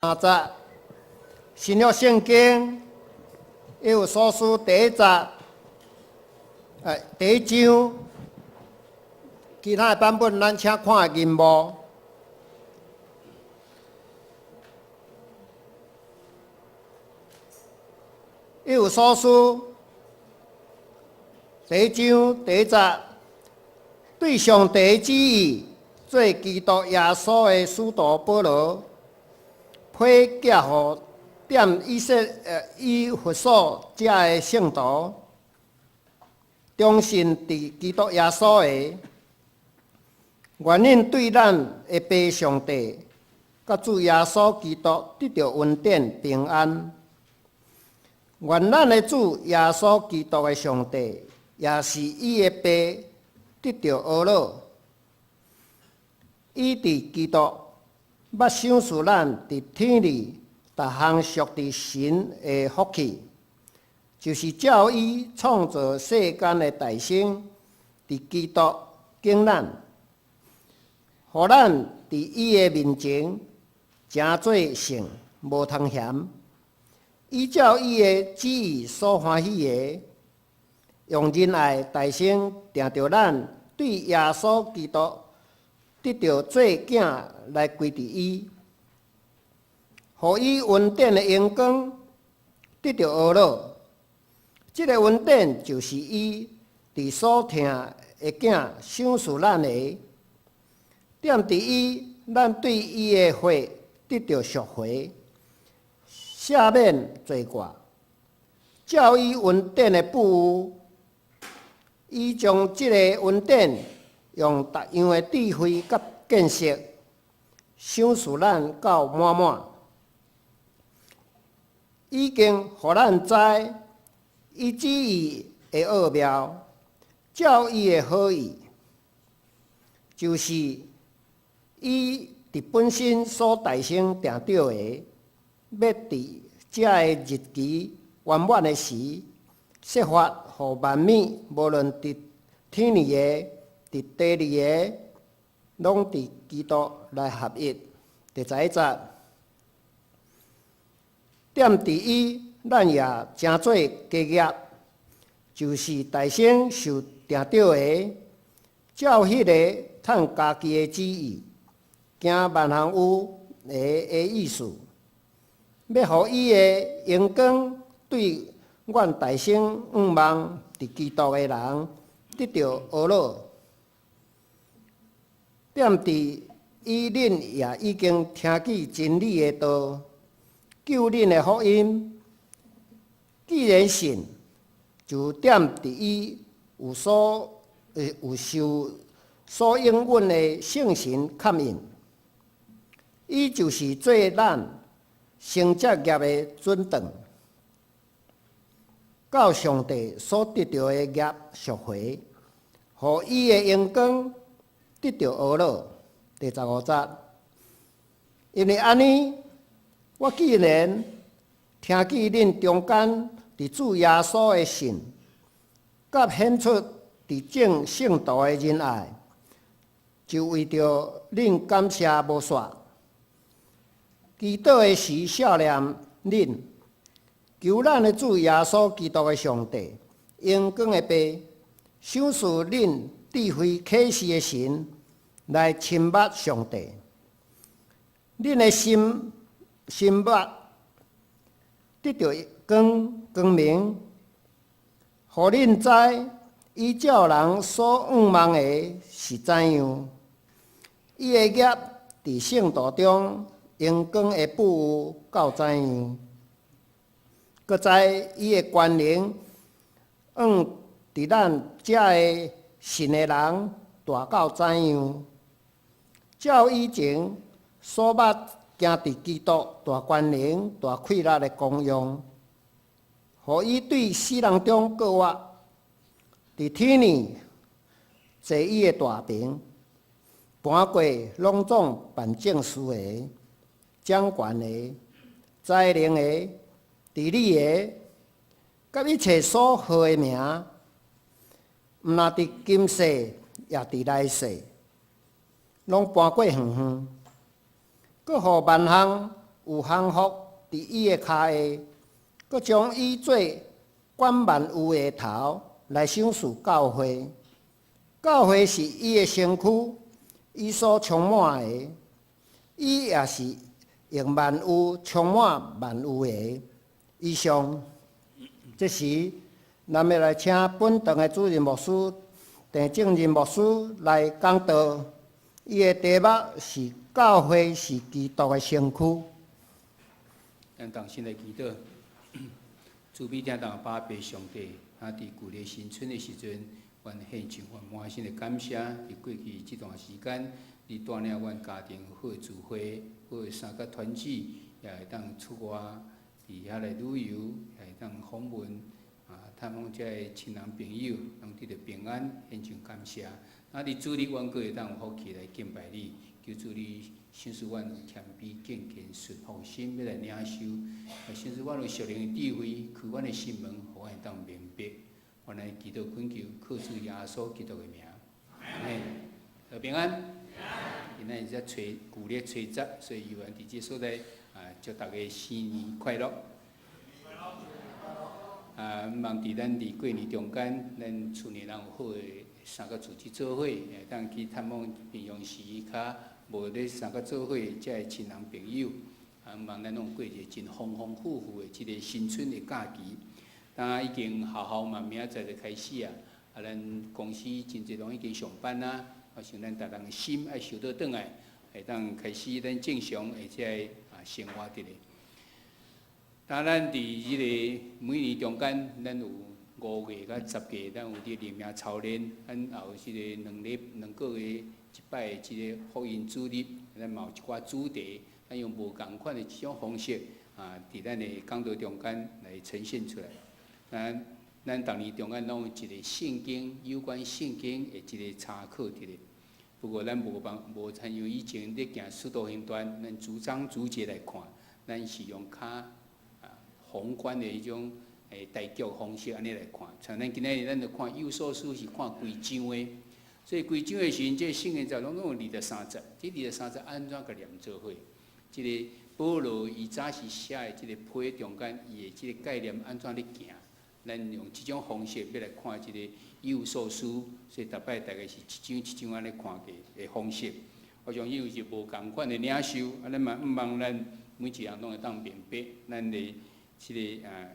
三節，新約聖經以弗所書第一節，第一章，其他的版本咱請看銀幕。以弗所書第一章第一節，對上帝旨意做基督耶穌的使徒保羅。批寄予踮以弗所遮的聖徒，忠信佇基督耶穌的，願恁對咱的父上帝，佮主耶穌基督得著恩典平安。願咱的主耶穌基督的上帝，也是伊的父，得著呵咾。伊佇基督。捌賞賜咱佇天裡逐項屬佇神的福氣，就是照伊創造世間的大先，佇基督揀咱，予咱佇伊的面前成做聖，無通嫌。依照伊的旨意所歡喜的，用仁愛大先定著咱對耶穌基督。得著做囝來歸佇伊，予伊恩典的榮光得著呵咾。這个恩典就是伊佇所疼的囝賞賜咱的。踮佇伊，咱對伊的血得著贖回，赦免罪過。照伊恩典的富裕，伊將這个恩典。用逐樣的智慧佮見識，賞賜咱到滿滿，已經予咱知伊旨意的奧妙，照伊的好意，就是伊佇本身所大先定著的，欲佇這个日期圓滿的時，設法予萬物，無論佇天裡的，佇地裡的，攏佇基督內合一。第11節，踮佇伊，咱也成做家業，就是大先受定著的，照彼个趁家己的旨意，行萬項有的的意思，欲予伊的榮光對阮大先向望佇基督的人得著呵咾。踮佇伊恁也已經聽見真理的道，救恁的福音。既然信，就踮佇伊有受所應允的聖神蓋印。伊就是做咱承接業的準當，到上帝所得著的業贖回，予伊的榮光。得著呵咾，第15節，因為按呢，我既然聽見恁中間佇主耶穌的信，佮顯出佇眾聖徒的仁愛，就為著恁感謝無煞。祈禱的時，想念恁，求咱的主耶穌基督的上帝，榮光的父，賞賜恁。智慧啟示的神來親捌上帝，恁的心心目得著光光明，予恁知伊照人所向望的是怎樣，伊的業佇聖徒中榮光的富裕到怎樣，閣知伊的權能，向佇咱遮的。信的人大到怎樣？照以前所捌行佇基督大權能、大氣力的功用，予伊對死人中閣活，佇天裡坐伊的大爿，盤過攏總辦政事的、掌權的、才能的、治理的，佮一切所號的名。毋但佇今世，也佇來世，攏搬過遠遠，閣予萬項有降服佇伊的跤下，閣將伊做管萬有的頭來賞賜教會。教會是伊的身軀，伊所充滿的，伊也是用萬有充滿萬有的。以上，這時，咱欲來請本堂的主任牧師鄭正仁牧師來講道。伊的題目是教會是基督的身軀。咱同心來祈禱，慈悲疼痛阿爸上帝，啊！佇舊曆新春的時陣，阮獻上阮滿心的感謝。佇過去這段時間，你帶領阮家庭好聚會，好三角團聚，也會當出外佇遐來旅遊，也會當訪問啊，探訪遮的親人朋友，攏得著平安，獻上感謝。啊！佇主日，阮閣會當有福氣來敬拜你，求主你賞賜阮有謙卑、敬虔、順服心，欲來領受。啊，賞賜阮有屬靈的智慧，開阮的心門，予阮會當明白。阮來祈禱懇求，靠主耶穌基督的名。阿們。平安。今仔日才初舊曆初十，所以猶原佇這所在啊，祝大家新年快樂。啊，毋望佇咱佇過年中間，咱厝內人有好的三個組織做伙，會當去探訪平常時較無咧三個做伙遮的親人朋友。啊，毋望咱攏過一个真豐豐富富的這个新春的假期。當已經學校嘛明仔載就開始啊，啊，咱公司真濟攏已經上班啊。我想咱逐人的心愛收倒轉來，會當開始咱正常的這个啊生活佇咧。當咱佇這个每年中間，咱有5月佮10月，咱有佇靈命操練，咱也有這个2禮2個月一擺的這个福音主日，咱嘛有一寡主題，咱用無仝款的這種方式啊，佇咱的講道中間來呈現出來。咱逐年中間攏有一个聖經有關聖經的一個查考佇咧。不過咱無幫無親像以前咧行使徒行傳，咱逐章逐節來看，咱是用較啊宏觀的彼種大局方式按呢來看。像咱今仔日咱著看以弗所書是看規章的，所以規章的時陣，這個聖經就攏總有23節，這二十三節按怎共連做伙？這個保羅伊早時寫的這個批中間，伊的這個概念按怎咧行？咱用這種方式欲來看這個以弗所書，所以逐擺大概是一章一章按呢看過的方式。我相信有是無仝款的領受，啊，咱嘛毋望咱每一人攏會當明白咱的這个啊，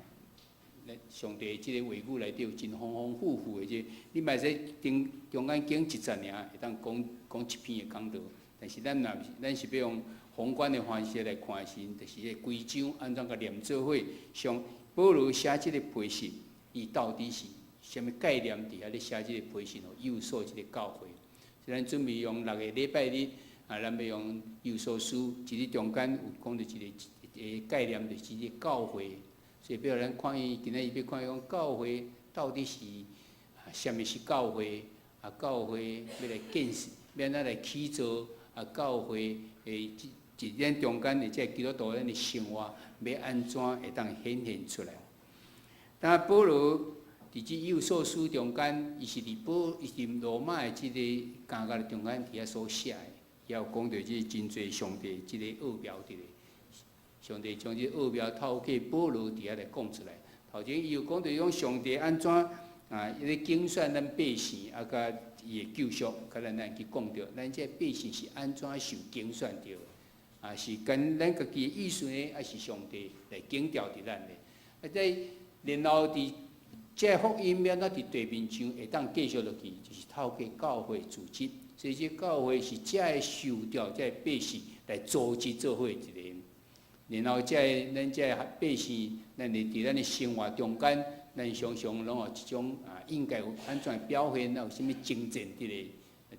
咱上帝這个話語內底有真豐豐富富的這個，你袂使中中間揀一節爾，會當講講一篇的講道。但是咱若咱是欲用宏觀的方式來看的時陣，就是彼個規章按怎共連做伙，像保羅寫這个批信，伊到底是啥物概念佇遐咧寫這个批信，予以弗所這个教會。所以咱準備用六个禮拜日，啊，咱欲用以弗所書，這个中間有講著一个一个概念，就是這个教會。所以，比如咱看伊今仔日欲看伊講教會到底是啊，啥物是教會？啊，教會欲來建設，欲按怎來起造？啊，教會的這咱中間的這個基督徒咱的生活，欲按怎會當顯現出來？當保羅佇這以弗所書中間，伊是佇保，伊是佇羅馬的這個監獄中間佇遐所寫的，也有講著這真濟上帝這个奧妙佇咧。上帝將這奧妙透過保羅佇遐來講出來。頭前伊有講著講上帝按怎啊，伊咧揀選咱百姓，啊，佮伊的救贖，佮咱來去講著，咱這百姓是按怎受揀選著？啊，是跟咱家己的意思呢，抑是上帝來揀調佇咱的？啊，這然後佇這福音欲按怎佇地面上會當繼續落去，就是透過教會組織。所以這教會是這个受調這个百姓來組織做伙一个。然後這个咱這个百姓，咱的佇咱的生活中間，咱常常攏有一種啊，應該有按怎表現，有啥物精進佇咧？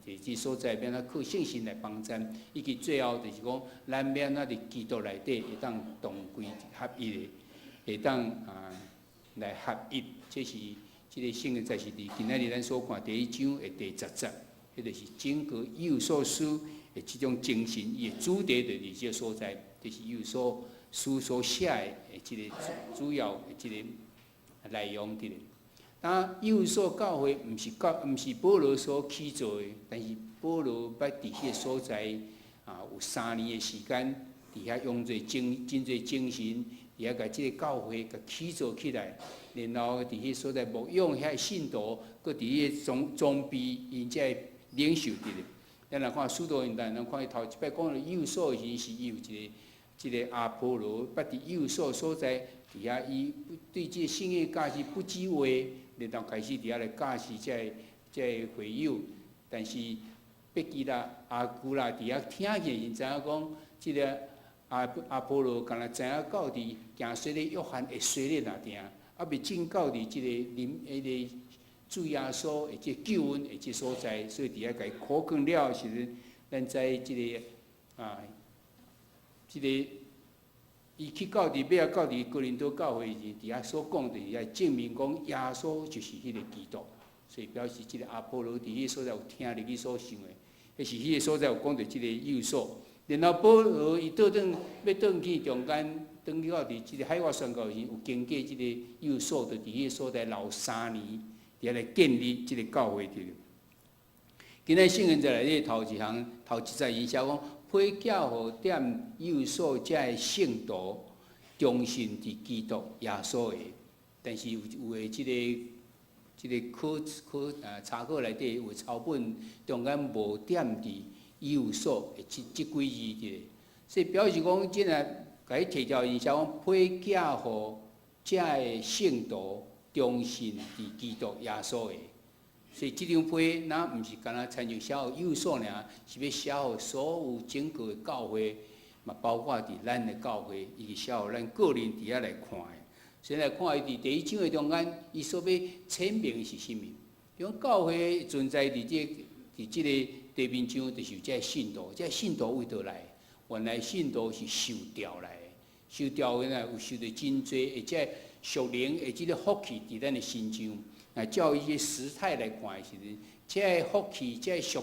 佇這所在欲按怎靠聖神來幫贊，以及最後就是講，咱欲按怎佇基督內底會當同歸合一的，會當啊來合一。這是這个聖經在是佇今仔日咱所看第一章的第10節，彼就是整個以弗所書的這種精神，伊的主題就佇這個所在，就是以弗所書所寫的這個主要的這个內容佇咧。當以弗所教會毋是教，毋是保羅所起造的，但是保羅捌佇彼個所在啊，有3年的時間，佇遐用濟精真濟精神，佇遐共這个教會共起造起來，然後佇彼所在牧養遐信徒，閣佇彼個裝裝備𪜶這个領袖佇咧。咱來看使徒行傳，咱看伊頭一擺講著以弗所時，是伊有一个這个阿波羅，捌佇以弗所所在，佇遐伊對這个聖經教示不止話，然後開始佇遐來教示這个這个會友。但是百基拉、亞居拉佇遐聽見時，知影講這个阿波羅敢若知影到佇行洗禮約翰的洗禮爾定，猶未進到佇這个臨彼个主耶穌的這個救恩的這所在，所以佇遐共伊苦勸了時陣，咱知這个啊，這个伊去到佇尾仔到佇哥林多教會時，佇遐所講就是愛證明講耶穌就是彼个基督，所以表示這个阿波羅佇彼个所在有聽入去所想的，彼是彼个所在有講著這个以弗所。然後保羅伊倒轉欲轉去中間，轉去到佇這個海外宣教時，有經過這個以弗所，就佇彼個所在留3年，佇遐來建立這個教會佇。今仔聖經在內底頭一項頭一節伊寫講，批寄予踮以弗所遮的聖徒，忠信佇基督耶穌的。但是有有的這個這个考考啊查考內底有抄本中間無踮佇以弗所的這這幾字佇，所以表示講，這若共伊提掉，伊寫講批寄予遮的聖徒忠信佇基督耶穌的。所以這張批，若毋是干焦親像寫予以弗所爾，是欲寫予所有整個的教會，嘛包括佇咱的教會，伊是寫予咱個人佇遐來看的。先來看伊佇第一章的中間，伊所欲闡明是啥物？講教會存在佇這佇這个地面上，就是有這个信徒，這个信徒佗佗來？原來信徒是受召來的，受召的呢有受著真濟，而且屬靈的這个福氣佇咱的身上。那照伊個時態來看的時陣，這个福氣，這个屬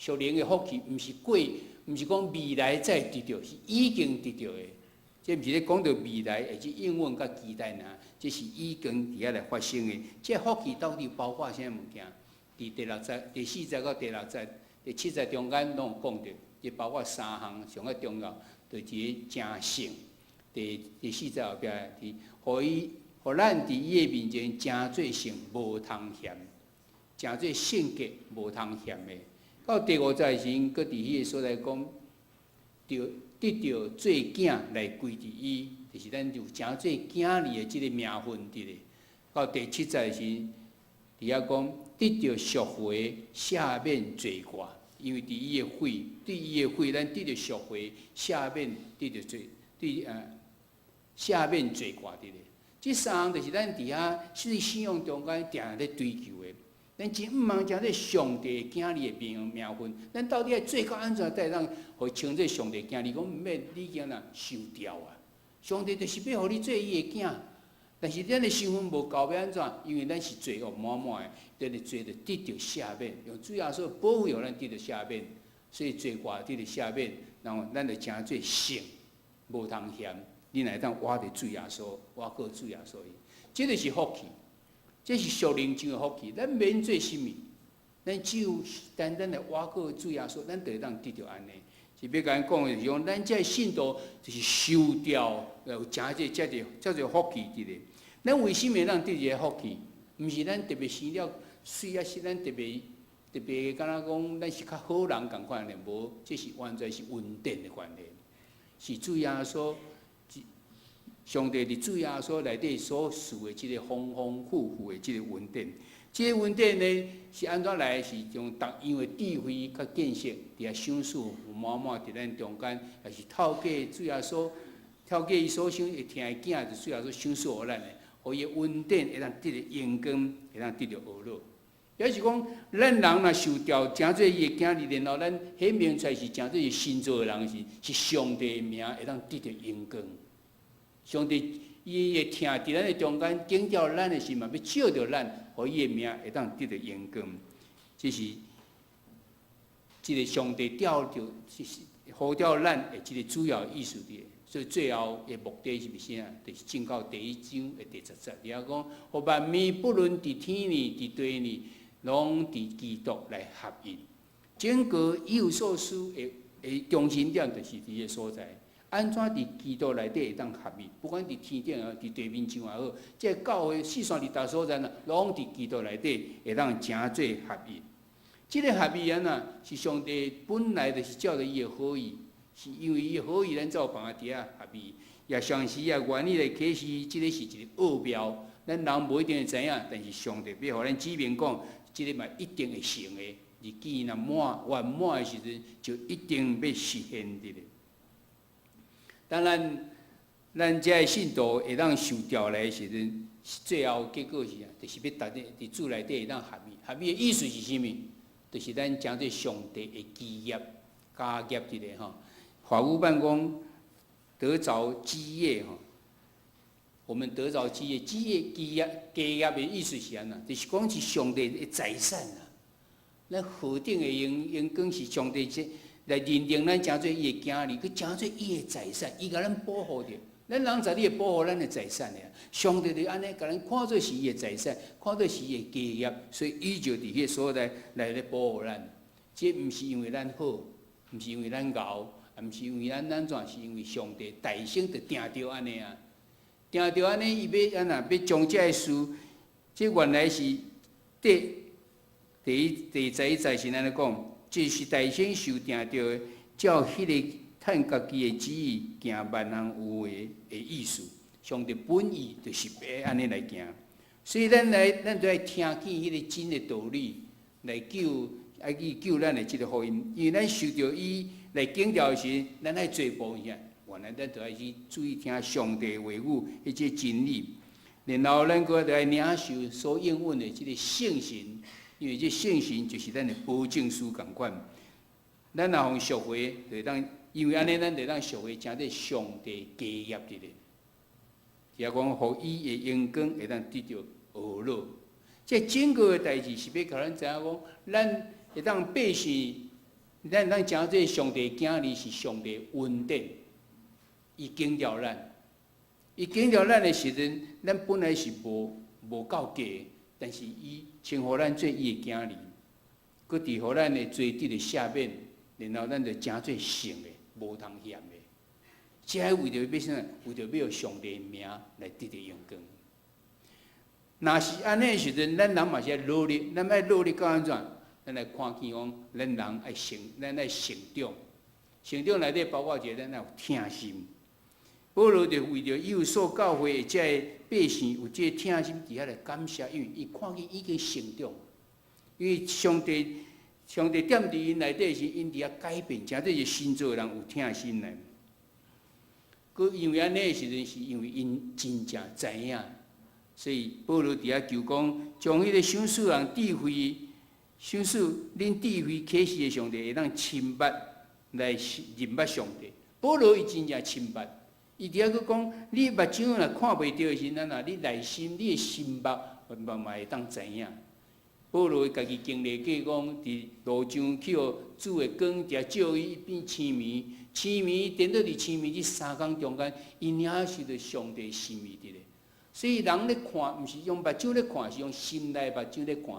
屬靈的福氣，毋是過，毋是講未來才會得著，是已經得著的。這毋是咧講著未來，或者應允佮期待爾，這是已經佇遐來發生的。這个福氣到底包括啥物件？佇第六節、第四節到第六節、第七節中間攏有講著，這包括三項上較重要，就是一個成聖。第第四節後壁，佇予伊，予咱佇伊的面前成做聖無通嫌，成做聖潔無通嫌的。到第五節時，閣佇彼个所在講，著得著做囝來歸佇伊，就是咱有成做囝兒的這个名分佇咧。到第七節時，佇遐講得著贖回赦免罪過，因為佇伊的血，對伊的血，咱得著贖回赦免，得著罪，對赦免罪過佇咧。這三項就是咱佇遐實際信仰中間定定咧追求的。咱真毋茫成做上帝囝兒的名名分，咱到底愛做到按怎才會當予稱做上帝囝兒？講毋免，你已經若受召啊！上帝就是欲予你做伊的囝，但是咱的身份無夠欲按怎？因為咱是罪惡滿滿的，咱的罪就得著赦免，用主耶穌寶血予咱得著赦免，所以罪過得著赦免，然後咱就成做聖，無通嫌。你若會當倚佇主耶穌，倚靠主耶穌，這个是福氣，這是屬靈上的福氣。咱免做啥物，咱只有單單來倚靠主耶穌，咱就會當得著按呢。是欲共咱講的是講，咱這信徒就是受召，有誠濟遮濟遮濟福氣佇咧。咱為啥物會當得這个福氣？毋是咱特別生了媠，抑是咱特別特別，敢若講咱是較好人仝款咧？無，這是完全是恩典的關係，是主耶穌。上帝佇主耶穌內底所賜的這个豐豐富富的這个恩典，這个恩典呢是按怎來？是將逐樣的智慧佮見識，佇遐賞賜滿滿佇咱中間，也是透過主耶穌，透過伊所生會疼的囝，就主耶穌賞賜予咱的，予伊的恩典會當得著榮光，會當得著呵咾。也是講，咱人若受召成做伊的囝兒，然後咱顯明出來是成做是新造的人時，是上帝的名會當得著榮光。上帝伊會疼佇咱的中間，揀召咱的時，嘛欲照著咱，予伊的名會當得著榮光。這是這个上帝召著，是呼召咱的這个主要意思佇。所以最後的目的是啥？就是進到第一章的第10節，伊講：予萬物不論佇天呢，佇地呢，攏佇基督來合一。整個以弗所書的的中心點就是佇彼个所在。按怎佇基督內底會當合一？不管佇天頂啊，佇地面上也好，這个教會四散佇逐所在啊，攏佇基督內底會當成做合一。這个合一按怎？是上帝本來就是照著伊的好意，是因為伊的好意，咱才有辦法佇遐合一。也同時也願意來啟示，這个是一个奧妙，咱人無一定會知影，但是上帝欲予咱指明講，這个嘛一定會成的。日期若滿圓滿的時陣，就一定欲實現的。當咱咱這个信徒會當受召來的時陣，最後結果是啥？就是欲達佇主內底會當合一。合一的意思是啥物？就是咱成做上帝的基業、家業佇咧吼。法語版講得著基業吼，我們得著基業，基業、基業、基業的意思是按怎？就是講是上帝的財產啊。咱何等的榮榮光是上帝這來認定咱成做伊的囝兒，閣成做伊的財產，伊共咱保護著。咱人在咧會保護咱的財產的，上帝就按呢共咱看做是伊的財產，看做是伊的家業，所以伊就佇彼个所在來咧保護咱。這毋是因為咱好，毋是因為咱𠢕，也毋是因為咱按怎，是因為上帝大先就定著按呢啊，定著按呢，伊欲按怎，欲將這个事，這原來是第第一第十一節是按呢講，這是大先受定著的，照彼个趁家己的旨意行萬項有為的意思，上帝本意就是欲按呢來行，所以咱來，咱著愛聽見彼个真的道理來救，愛去救咱的這个福音。因為咱受著伊來建造的時，咱愛做部分，原來咱著愛去注意聽上帝話語，彼個真理。然後咱閣著愛領受所應允的這个聖神，因為這聖神就是咱的保證書仝款。咱若予贖回，就會當。因為按呢，咱就當贖回成做上帝家業佇咧，也講予伊的榮光會當得著呵咾。這整個的代誌是欲予咱知影講，咱會當百姓，咱當成做上帝囝兒是上帝恩典，伊揀著咱，伊揀著咱的時陣，咱本來是無無夠格，但是伊稱呼咱做伊的囝兒，閣佇予咱的罪得著赦免，然後咱就成做聖的。無通嫌的，這為著欲啥？為著欲予上帝的名來得著榮光。若是按呢時陣，咱人嘛是愛努力，咱愛努力到按怎？咱來看見講，咱人愛成，咱愛成長。成長內底包括一個，咱愛有疼心。保羅就為著以弗所教會的這个百姓有這个疼心，佇遐來感謝，因為伊看見已經成長，因為上帝。上帝踮佇𪜶內底時，𪜶佇遐改變，成做一個新造的人有疼心來。閣因為按呢時陣，是因為𪜶真正知影，所以保羅佇遐求講，將彼個賞賜人智慧，賞賜恁智慧啟示的上帝，會當深捌來認捌上帝。保羅伊真正深捌，伊佇遐閣講，你目睭若看袂著的時陣，啊，你內心你的心目嘛嘛會當知影。保羅家己經歷過講，佇路上去予主的光佇遐照伊，變青暝，青暝顛倒佇青暝這三工中間，伊領受著上帝心意佇咧。所以人咧看，毋是用目睭咧看，是用心內目睭咧看。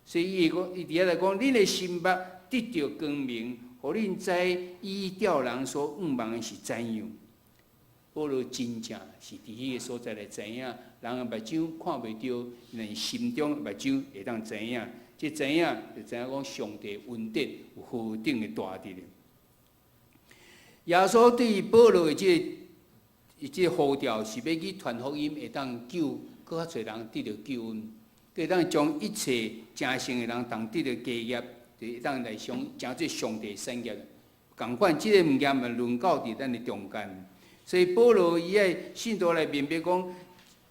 所以伊會講，伊佇遐來講，恁的心目得著光明，予恁知伊召人所向望的是怎樣。保羅真正是佇彼個所在來知影，人的目睭看袂著，但心中目睭會當知影。這知影就知影講上帝恩典有何等的大佇咧。耶穌對保羅的這個呼召，是欲去傳福音，會當救閣較濟人得著救恩，會當將一切成聖的人當得著家業，就會當來上成做上帝產業。仝款，這个物件嘛輪到佇咱的中間。所以保羅伊愛信徒來明白講，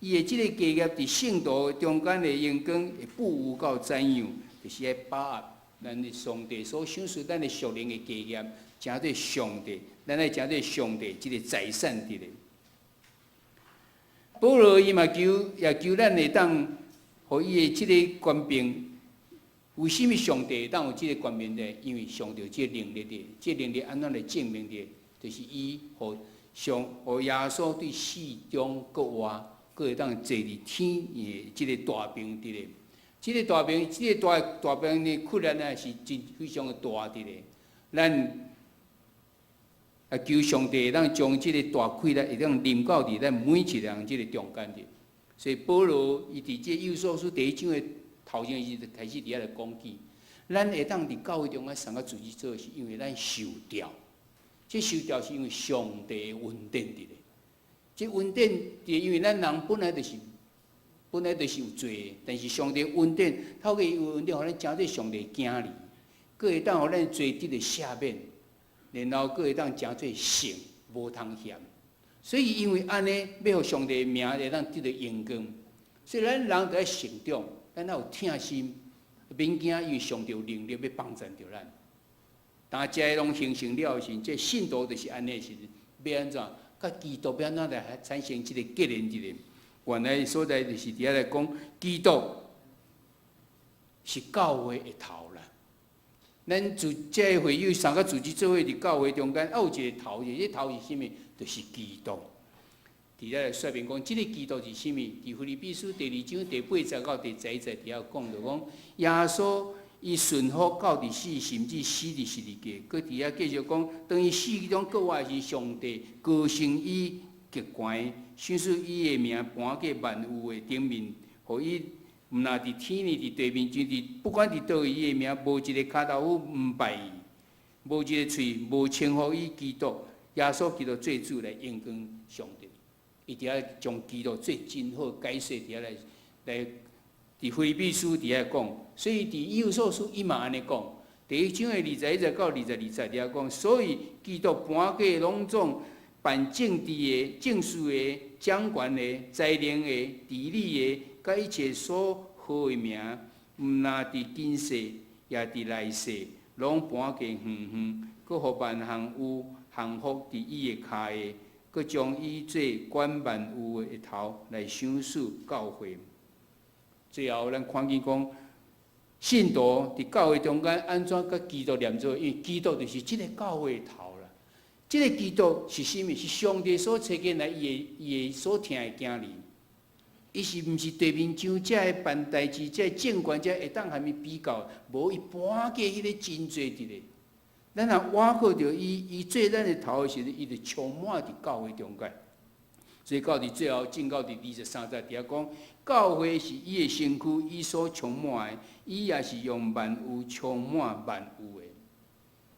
伊的這個家業佇聖徒中間的榮光會富有到怎樣，就是愛把握咱的上帝所賞賜咱的屬靈的家業，成做上帝，咱愛成做上帝這个財產佇咧。保羅伊嘛求，也求咱會當，予伊的這个權柄。為啥物上帝會當有這个權柄呢？因為上帝有這个能力的，這个能力按怎來證明的？就是伊予上予耶穌對死中復活，閣會當坐佇天的這个大爿佇咧。這个大爿，這个大大爿的困難呢，是真非常的大佇咧。咱啊，求上帝會當將這個大氣力會當臨到佇咱每一個人這個中間佇。所以保羅伊佇這以弗所書第一章的頭前時就開始佇遐來講起，咱會當佇教會中間三個組織做，是因為咱受召。這受召是因為上帝的恩典佇咧。這恩典佇因為咱人本來就是有罪，但是上帝恩典透過伊恩典，予咱成做上帝囝兒，閣會當予咱罪得著赦免，然後閣會當成做聖，無通嫌。所以因為按呢，欲予上帝名會當得著榮光，所以咱人著愛成長，咱愛有疼心，免驚，因為上帝有能力欲幫贊著咱。當這个攏形成了時，這信徒就是按呢時，欲按怎？佮基督欲按怎來產生這個結連？這個原來所在就是佇遐來講，基督是教會的頭啦。咱組這個會友三個組織做伙佇教會中間，啊有一個頭，這個頭是啥物？就是基督。佇遐來說明講，這個基督是啥物？佇腓立比書第二章第八節到第11節佇遐講著講，耶穌伊順服到佇死，甚至死佇十字架。閣佇遐繼續講，當伊死中復活時，上帝高升伊極懸，賞賜伊的名盤過萬有的頂面，予伊毋若佇天呢，佇地面，就是不管佇佗位，伊的名無一个跤頭夫毋拜伊，無一个喙無稱呼伊基督，耶穌基督做主來榮光上帝。伊佇遐將基督做真好解釋，佇遐來來佇腓立比書佇遐講，所以佇以弗所書伊嘛按呢講，第一章的21節到22節佇遐講，所以基督盤過攏總辦政治的、政事的、掌權的、才能的、治理的，佮一切所號的名，毋若佇今世，也佇來世，攏盤過遠遠，閣予萬項有降服佇伊的跤下，閣將伊做管萬有的頭來賞賜教會。最後，咱看見講，信徒佇教會中間按怎佮基督連做？因為基督就是這個教會的頭啦。這個基督是啥物？是上帝所差遣來伊的所疼的囝兒。伊是毋是地面上這个辦代誌、這个政權者會當和伊比較？無，伊盤過彼个真濟佇咧。咱若倚靠著伊，伊做咱的頭的時陣，伊就充滿佇教會中間。所以到佇最後，進到佇23節佇遐講，教會是伊的身軀，伊所充滿的，伊也是用萬有充滿萬有的。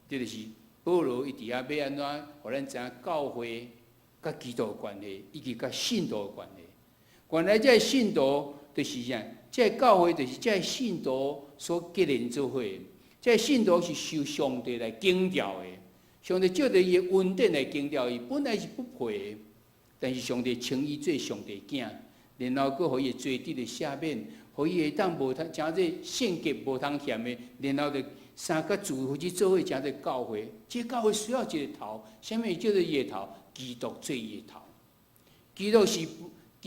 這就是保羅伊佇遐欲按怎，予咱知影教會佮基督的關係，以及佮信徒的關係。原來這个信徒就是啥？這个教會就是這个信徒所結連做伙的。這个信徒是受上帝來揀召的，上帝借著伊的恩典來揀召伊，本來是不配的，但是上帝稱伊做上帝囝，然後閣予伊的罪得著赦免，予伊會當無通成做聖潔無通嫌的，然後就三個組織做伙成做教會。這個教會需要一個頭，啥物叫做伊的頭？基督做伊的頭。基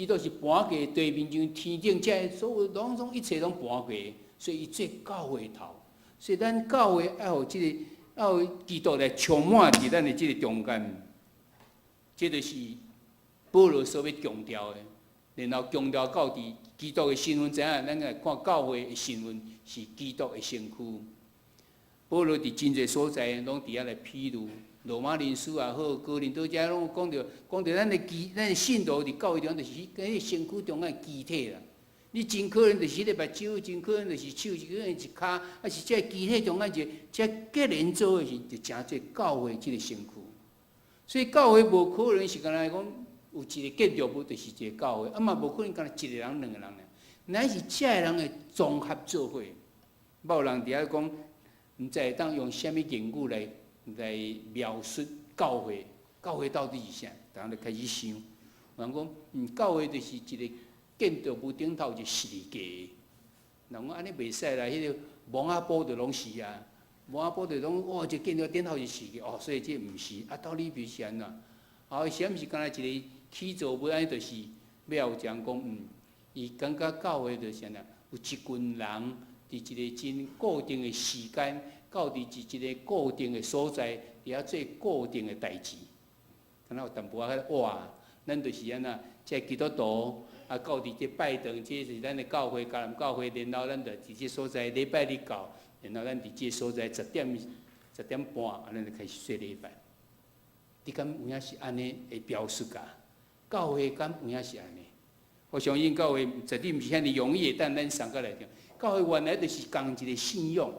督是盤過地面上天頂，這所有攏總一切攏盤過，所以伊做教會頭。所以咱教會愛予這个愛予基督來充滿佇咱的這個中間，這就是保羅所欲強調的。然後強調到佇基督的身份，知影咱來看教會的身份是基督的身軀。保羅佇真濟所在攏佇遐來譬喻，羅馬人書也好，哥林多遮攏講著講著咱的基，咱的信徒佇教會中就是彼個身軀中間的肢體啦。你真可能就是彼个目睭，真可能就是手，真可能是跤，啊是這个肢體中間一個，這結連做的時，就成做教會這个身軀。所以教會無可能是干焦講有一個建築物就是一個教會，啊嘛無可能干焦一個人、兩個人爾，乃是這个人的綜合做伙。有人佇遐講，毋知會當用啥物言語來描述教會，教會到底是啥？逐家就開始想，人講，教會就是一個建築物頂頭一個十字架。人講按呢袂使啦，彼个墓仔埔就攏是啊，墓仔埔就攏哦，這建築頂頭是十字架哦，所以這毋是啊，到底比是按怎？啊，是毋是干焦一個起造物按呢？就是尾仔有一人講，伊感覺教會就是按怎？有一群人佇一個真固定的時間，到佇一個固定的所在，佇遐做固定的代誌。敢若有淡薄仔倚，咱就是按怎？這基督徒啊，到佇這拜堂，這是咱的教會，迦南教會，然後咱就佇這所在禮拜日到，然後咱佇這所在10點10點半，啊，咱就開始做禮拜。你敢有影是按呢的表述㗎？教會敢有影是按呢？我相信教會絕對毋是遐爾容易會當咱送過來聽。教會原來就是仝一个信仰，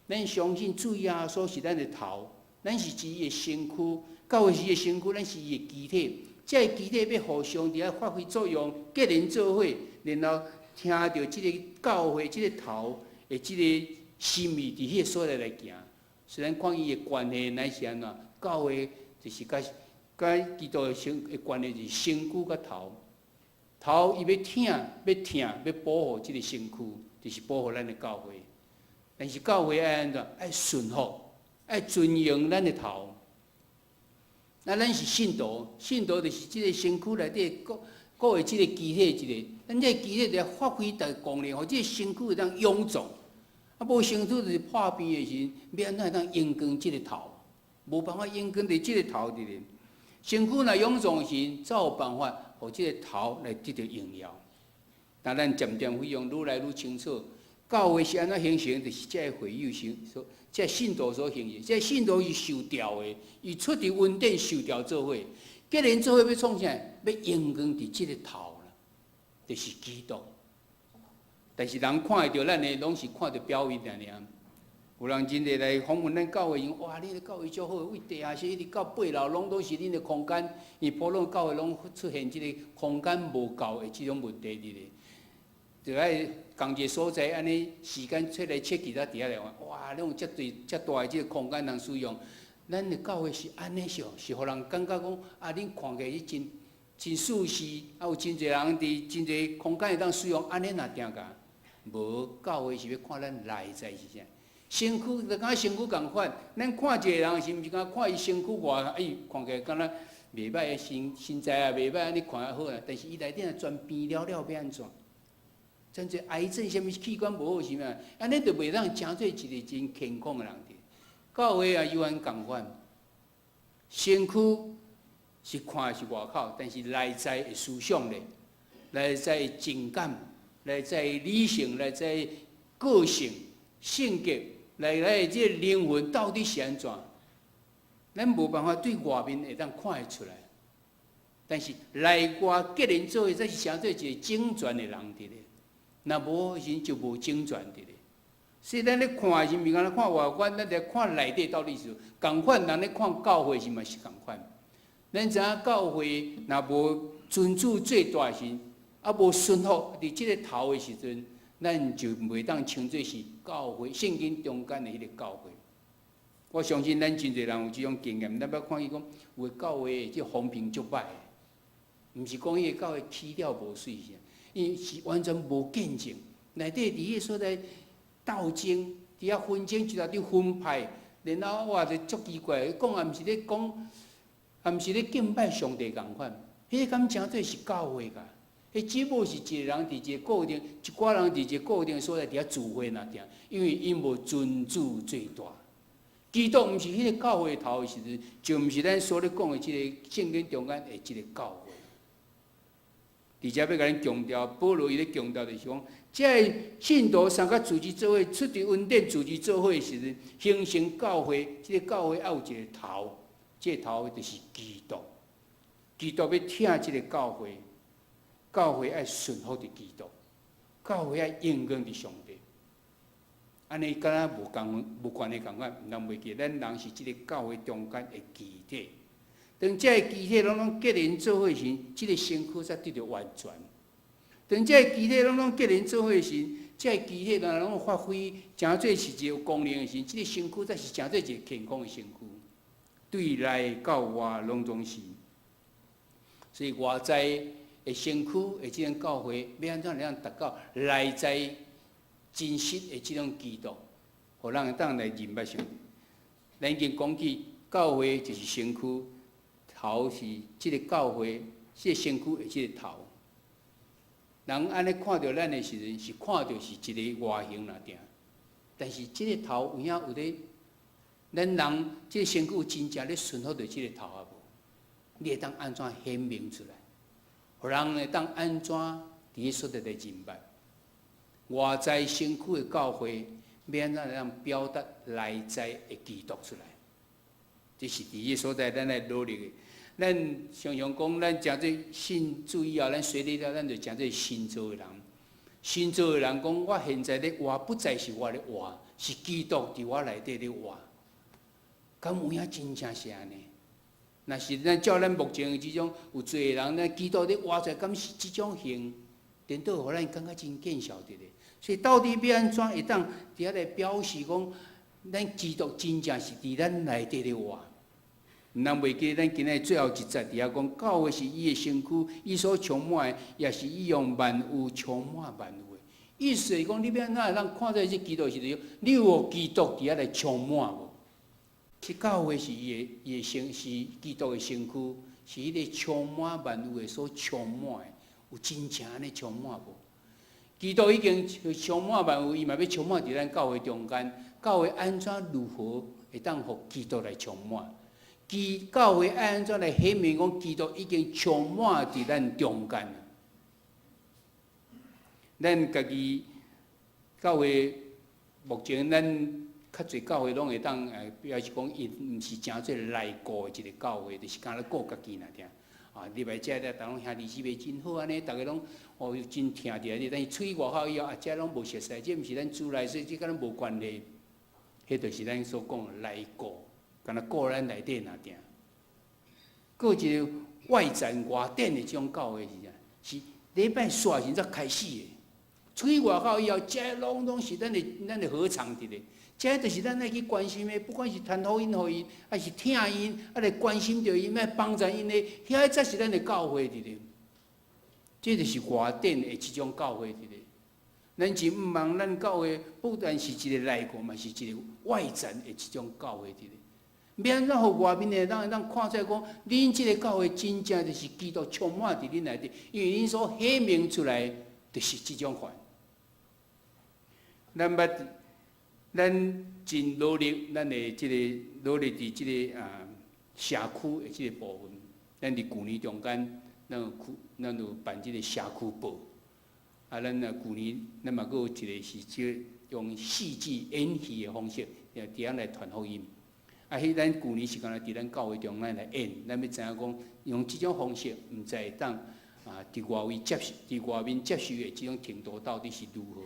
咱相信主耶穌是咱的頭，咱是伊的身軀，教會是伊的身軀，咱是伊的肢體。這个肢體欲予上帝來發揮作用，結連做伙，然後聽著這个教會這个頭的這个心意，佇彼个所在來行。雖然看伊的關係乃是按怎，教會就是佮佮基督的身的關係是身軀佮頭，頭伊欲疼，欲疼，欲保護這个身軀，就是保護咱的教會。但是教會愛按怎？愛順服，愛尊榮咱的頭。那咱是信徒，信徒就是這个身軀內底各各個這个肢體一个，咱這个肢體就愛發揮著功能，予這个身軀會當臃腫。啊，無身軀就是破病的時陣，欲按怎會當榮光這个頭？無辦法榮光佇這个頭佇咧。身軀若臃腫的時陣，才有辦法予這个頭來得著榮耀。但咱漸漸非常愈來愈清楚，教會是按怎形成，就是這个會友形所，這个信徒所形成。這个信徒是受召的，伊出佇恩典受召做伙，結連做伙欲創啥？欲榮光佇這个頭啦，就是基督。但是人看會著咱的，攏是看著表面爾爾。有人真濟來訪問咱教會，講哇，恁的教會足好，對地下室一直到八樓，攏都是恁的空間。因為普攏教會攏出現這个空間無夠的這種問題佇咧。就愛仝一个所在，按呢時間切來切去，才佇遐來看，哇，攏有遮濟遮大的這个空間通使用。咱的教會是按呢想，是予人感覺講啊，恁看起來是真真舒適，啊有真濟人佇真濟空間會當使用，按呢若定㗎？無，教會是欲看咱內在是啥。身軀就敢身軀仝款，咱看一个人是毋是敢看伊身軀外，哎，看起來敢若袂䆀的身身材也袂䆀，按呢看較好啊。但是伊內底若全病了了，欲按怎？真濟癌症，啥物器官無好是啥？按呢就袂當成做一个真健康的人。教會也猶原仝款，身軀是看是外口，但是內在的思想咧，內在的情感，內在的理性，內在個性、性格，內內這个靈魂到底是按怎？咱無辦法對外面會當看會出來，但是內外結連做伙，才是成做一个整全的人佇咧。若無時就無整全佇咧。所以咱咧看的時，毋是干焦看外觀，咱咧看內底到底是仝款。人咧看教會時嘛是仝款。咱知影教會若無尊主做大時，啊無順服佇這个頭的時陣，咱就袂當稱做是教會聖經中間的彼个教會。我相信咱真濟人有這種經驗，咱捌看見講有的教會這風評足歹，毋是講彼个教會起了無媠啥，伊是完全無見證，內底佇彼个所在鬥爭，佇遐紛爭，一大堆分派，然後哇，就足奇怪，講也毋是咧講，也毋是咧敬拜上帝仝款，彼個敢成做是教會㗎？彼只無是一個人佇一個固定，一寡人佇一個固定所在佇遐聚會爾定，因為𪜶無尊主做大。基督毋是彼个教會頭的時陣，就毋是咱所咧講的這個聖經中間的這个教會。而且欲共咱強調，保羅伊咧強調就是講，這个信徒三個組織做伙，出佇恩典組織做伙的時陣，形成教會，這个教會愛有一個頭，這個頭就是基督。基督欲疼這个教會，教會愛順服佇基督，教會愛榮光佇上帝。按呢敢若無仝無關係仝款，人袂記咱人是這个教會中間的肢體。當這个肢體攏總結連做伙時，這个身軀才得著完全。當這個肢體攏總結連做伙時，這个肢體若攏發揮誠做是一個有功能的時，這个身軀才是誠做一個健康的身軀。對內到外攏總是。所以外在的身軀的這種教會，欲按怎來達到內在真實的這種基督，予人會當來認捌上帝。咱已經講起教會就是身軀，頭是這个教會，這个身軀的這个頭。人按呢看著咱的時陣，是看著是一个外形爾定，但是這个頭有影有咧，咱人這个身軀有真正咧順服著這个頭啊無？你會當按怎顯明出來？予人會當按怎佇彼所在來認捌？外在身軀的教會，欲按怎來當表達內在的基督出來？這是佇彼所在，咱來努力的。咱常常講，咱成做信主以後，咱洗禮了，咱就成做新造的人。新造的人講，我現在咧活，不再是我咧活，是基督佇我內底咧活。敢有影真正是按呢？若是咱照咱目前的這種有濟人，咱基督咧活出來，敢是這種形？顛倒予咱感覺真見笑佇咧。所以到底欲按怎會當佇遐來表示講，咱基督真正是佇咱內底咧活？毋通袂記咱今日最後一節佇遐講，教會是伊的身軀，伊所充滿的，也是伊用萬有充滿萬有的。意思是講，你欲按怎會當看在這基督時陣，你有予基督佇遐來充滿無？是教會是伊的身，是基督的身軀，是彼个充滿萬有的所充滿的，有真正按呢充滿無？基督已經充滿萬有，伊嘛欲充滿佇咱教會中間。教會按怎如何會當予基督來充滿？基教會按怎來顯明講基督已經充滿佇咱中間？咱家己教會目前咱較濟教會攏會當表示講，伊毋是誠做內顧的一个教會，就是干焦顧家己爾爾。啊，入來遮咧，逐攏兄弟姊妹真好按呢，逐个攏哦真疼著你。但是出去外口以後，啊，遮攏無熟似，這毋是咱主內，所以這佮咱無關係。彼就是咱所講的內顧，干焦顧咱內底爾爾。閣一个外展外展的這種教會是啥？是禮拜煞時才開始的。出去外口以後，遮攏攏是咱的禾場佇咧。這就是咱愛去關心的，不管是傳福音予𪜶，還是疼𪜶，啊來關心著𪜶，來幫助𪜶的，遐才是咱的教會佇咧。這就是外展的這種教會佇咧。咱真毋望咱教會不但是一个內顧，嘛是一个外展的這種教會佇咧。欲按怎予外面的人會當看出來講，恁這个教會真正就是基督充滿佇恁內底，因為恁所顯明出來就是這種款。咱捌。咱真努力，咱的這个努力佇這个社區的這个部分，咱佇舊年中間，咱有辦這个社區報。啊，咱啊舊年咱嘛閣有一个是這用戲劇演戲的方式，佇遐來傳福音。啊，彼咱舊年是干焦佇咱教會中間來演，咱欲知影講用這種方式，毋知會當佇外圍接受，佇外面接受的這種程度到底是如何？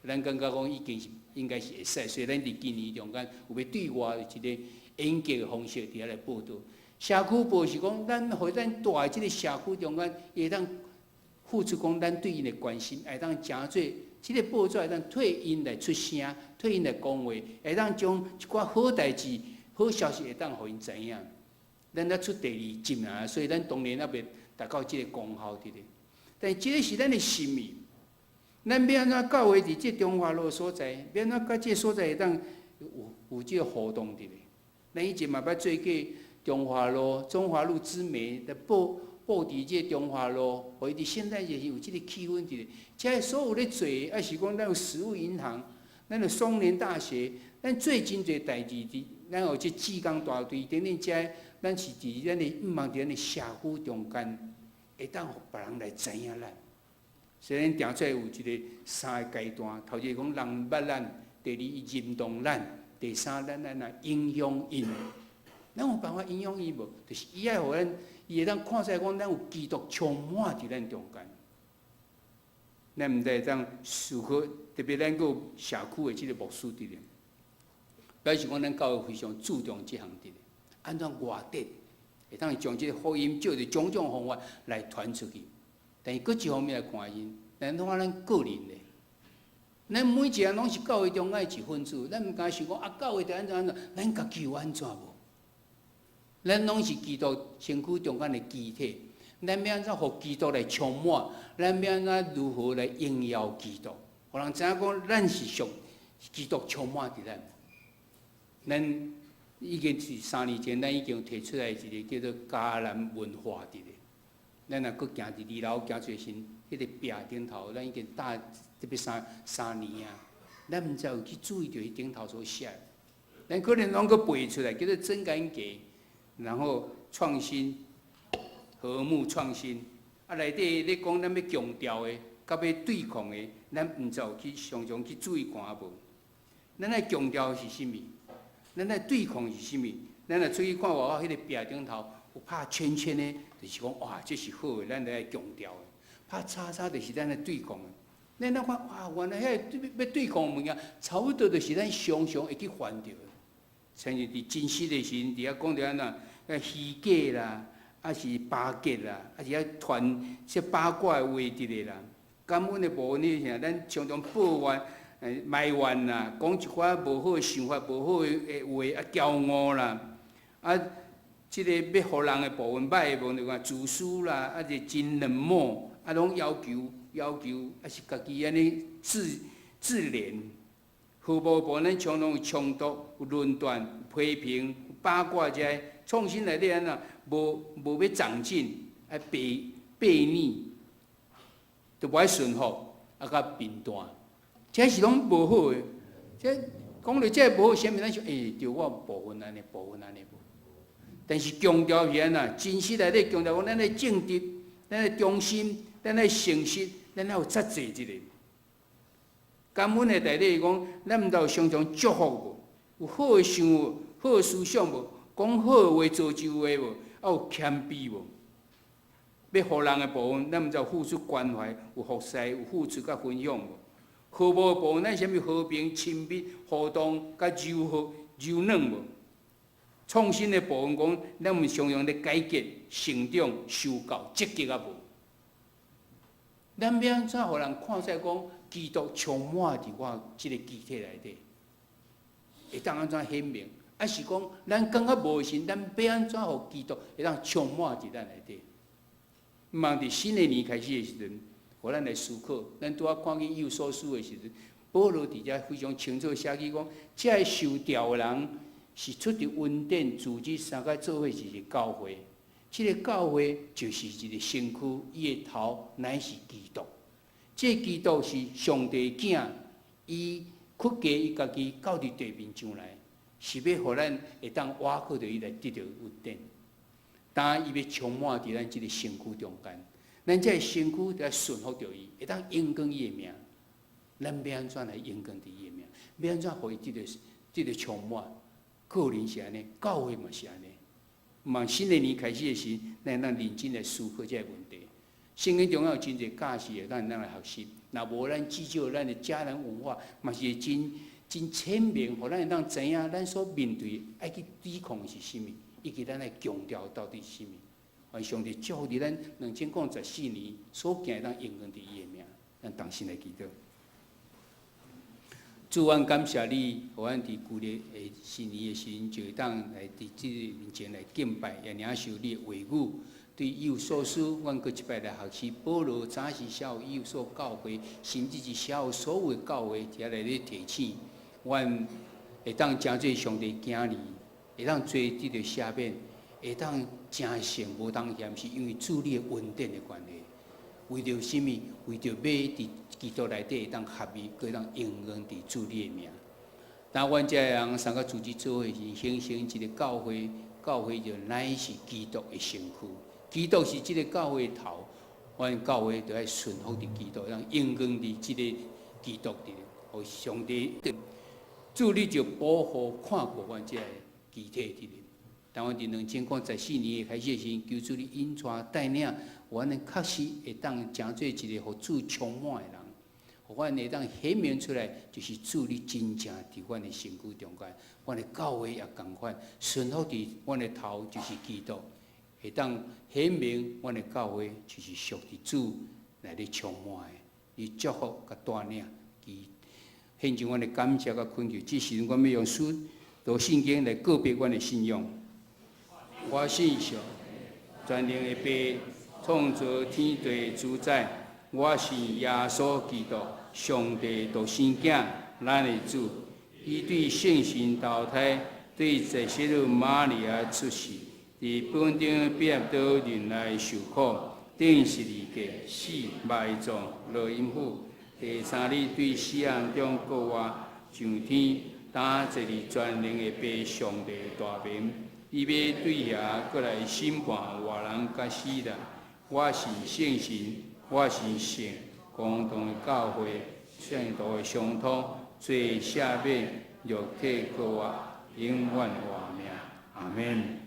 咱感覺講已經是應該是會使，所以咱佇今年中間有欲對外一个演劇的方式佇遐來報導。社區報是講，咱予咱蹛佇這个社區中間，會當付出講咱對𪜶的關心，會當誠做這个報紙會當替𪜶來出聲，替𪜶來講話，會當將一寡好代誌、好消息會當予𪜶知影。咱才出第二集啊，所以咱當然猶未達到這个功效佇咧。但這个是咱的心意。咱欲按怎教會佇這中華路所在，欲按怎佮這所在會當有這个互動佇咧？咱以前嘛捌做過中華路、中華路之美的布布佇這中華路，予伊佇聖誕節時有這个氣氛佇咧。遮所有咧做，抑是講咱有食物銀行，咱有松年大學，咱做真濟代誌佇，咱有這志工大隊等等遮，咱是佇咱的毋望佇咱的社區中間，會當予別人來知影咱。所以咱定出來有一个三个階段，頭一个講人捌咱，第二伊認同咱，第三咱按怎影響𪜶。咱有辦法影響伊無？就是伊愛予咱，伊會當看出來講，咱有基督充滿佇咱中間。咱毋知會當思考，特別咱閣有社區的這个牧師佇咧，表示講咱教會非常注重這項佇咧，按怎外展，會當將這个福音借著種種方法來傳出去。但是閣一方面來看𪜶，咱看咱個人咧，咱每一个人攏是教會中間的一分子，咱毋敢想講啊，教會著按怎按怎，咱家己有按怎無？咱攏是基督身軀中間的肢體，咱欲按怎予基督來充滿？咱欲按怎如何來榮耀基督？予人知影講，咱是屬基督充滿佇咱。咱已經是3年前，咱已經提出來一个叫做迦南文化佇咧。咱若閣行佇二樓行出時，彼个壁頂頭，咱已經搭這欲三年啊。咱毋知有去注意著彼頂頭所寫，咱可能攏閣背出來，叫做真感覺，然後創新、和睦創新。啊，內底咧講咱欲強調的，佮欲對抗的，咱毋知有去常常去注意看無？咱愛強調的是啥物？咱愛對抗是啥物？咱若出去看外口彼个壁頂頭有拍圈圈的，就是講哇，這是好的，咱來強調的；拍叉叉就是咱來對抗的。咱若看哇，原來彼個欲對抗的物件，差不多就是咱常常會去犯著的。親像佇真實的時陣，佇遐講著按怎，啊虛假啦，抑是巴結啦，抑是愛傳這八卦的話佇咧啦。感恩的部分，你啥？咱常常抱怨、埋怨啦，講一寡無好的想法、無好的話，啊驕傲啦，啊，這个欲予人的部分，歹的部分就講自私啦，啊是真冷漠，啊攏要求要求，抑是家己按呢自自憐。和睦部分，咱常常有衝突、有論斷、有批評、有八卦這个創新內底按怎無無欲長進，愛悖悖逆，都無愛順服，啊較貧惰，這是攏無好的。這講著這無好，啥物咱想，欸，對我部分按呢，部分按呢無。但是強調是按怎？真實內底強調講，咱愛正直，咱愛忠心，咱愛誠實，咱愛有節制一下。感恩的內底講，咱毋知有常常祝福無？有好的想無？好的思想無？講好的話造就話無？啊有謙卑無？欲予人的部分，咱毋知有付出關懷，有服侍，有付出佮分享無？和睦的部分，咱啥物和平、親密、互動、佮柔和、柔軟無？創新的部分講，咱毋常常咧改革、成長、修教、積極啊無？咱欲按怎予人看出來講，基督充滿佇我這个肢體內底，會當按怎顯明？抑是講，咱感覺無的時，咱欲按怎予基督會當充滿佇咱內底？毋茫佇新的年開始的時陣，予咱來思考。咱拄仔看見以弗所書的時陣，保羅佇遮非常清楚寫記講，這个受召的人是出佇恩典組織三個做伙是一個教會。這个教會就是一個身軀，伊的頭乃是基督。這个基督是上帝囝，伊屈低伊家己到佇地面上來，是欲予咱會當倚靠著伊來得著恩典。當伊欲充滿佇咱這个身軀中間，咱這个身軀著愛順服著伊，會當榮光伊的名。咱欲按怎來榮光佇伊的名？欲按怎予伊得著得著充滿？個人是按呢，教會嘛是按呢。望新的年開始的時，咱會當認真來思考這个問題。聖經中有真濟教示會當咱來學習。若無咱至少咱的迦南文化嘛是真真鮮明，予咱會當知影咱所面對愛去抵抗的是啥物，以及咱愛強調到底是啥物。願上帝祝福佇咱2014年所行當榮光佇伊的名，咱同心來祈禱。主，阮感謝你，予阮佇舊曆的新年的時陣，就會當來佇這個面前來敬拜，也領受你的話語。對以弗所書，阮閣一擺來學習。保羅早時寫予以弗所教會，甚至是寫予所有的教會，佇遐來咧提醒，阮會當成做上帝囝兒，會當罪得著赦免，會當成聖無通嫌，是因為主你的恩典的關係。為著啥物？為著欲佇基督內底會當合一，閣會當榮光佇主你的名。當阮這个人三個組織做伙是形成一個教會，教會就乃是基督的身軀。基督是這个教會的頭，阮教會就愛順服佇基督，讓榮光佇這个基督佇，予上帝主你就保護看顧阮這个肢體佇咧。當阮佇2014年開始的時，求主你引帶帶領，予阮確實會當成做一個予主充滿的人，予阮會當顯明出來，就是主你真正佇阮的身軀中間，阮的教會也仝款，順服佇阮的頭就是基督，會當顯明阮的教會就是屬佇主來咧充滿的，你祝福佮帶領，伊獻上阮的感謝佮懇求。這時陣，阮欲用使徒信經來告白阮的信仰。我信上全能的父，創造天地主宰，我信耶穌基督，上帝獨生囝，咱的主。伊對聖神投胎，對濟洗女瑪利亞出世，佇本篤彼拉多忍耐受苦，釘十字架，死埋葬，落陰府。第三日對死人中復活，上天，擔坐佇全能的父上帝大爿。伊欲對遐閣來審判活人佮死人。我信聖神，我信聖公同的教會，聖徒的相通，罪赦免，肉體復活，永遠活命。阿門。門。